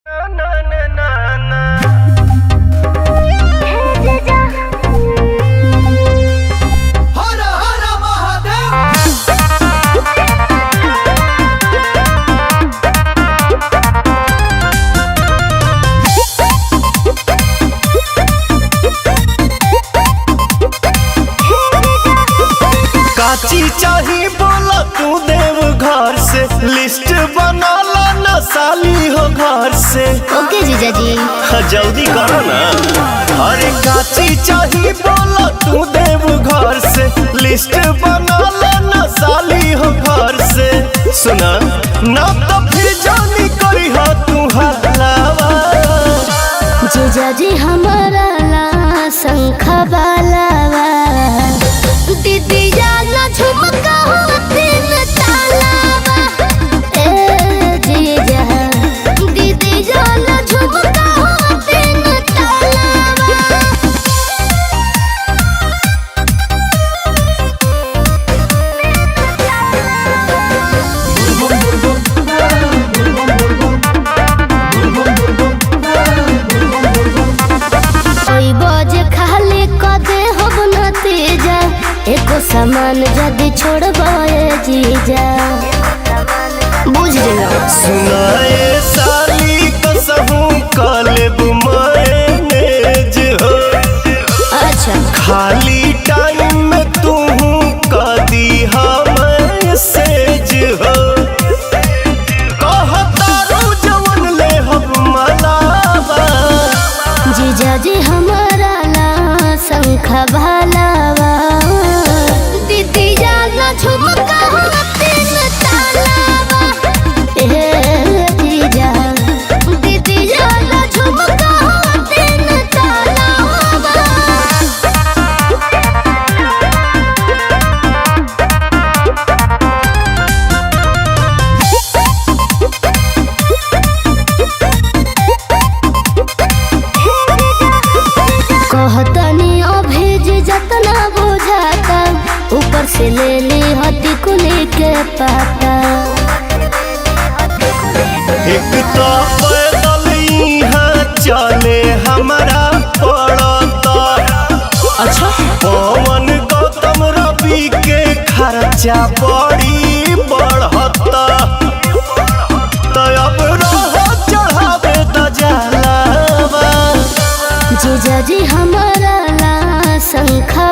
हर हर महादेव। काची चाही बोला तू देव घर से, लिस्ट बना ला ना साली हो घर से। ओके जीजाजी। हाँ, जल्दी करो ना। अरे काची चाही बोला तू देव घर से, लिस्ट बना ला ना साली हो घर से। सुना ना तो फिर जानी करी हो तू हलावा। जीजाजी हमारा ला शंखा बालावा, दीदी जाला झुमका हो तीन तालावा। ए जीजा, दीदी जाला झुमका हो तीन तालावा। ओई बजे खाली कदे होब नतीजा, एको सामान जदी छोड़बो ए जीजा, बुझ गेलो। सुनाए साली कसहू कलेब मैनेज हो। अच्छा। खाली टाइम में तू कदी मैसेज हो। कहतारू जवन ले हम मलावा। जीजाजी हमारा ला शंखा भालावा, दीदी जाला झुमका हो तीन तालावा। ए जीजा, दीदी जाला झुमका हो तीन तालावा। कहतनी अभी जे जतना बुझाता, ऊपर से ले ली हती कुली के पाता। एक तो पैदल यहाँ चले हमारा पड़ता। अच्छा। पवन गौतम रवि के खर्चा बड़ी बढ़ता। तो अब रह चढ़ावे त जलावा। जीजाजी हमारा ला शंखा।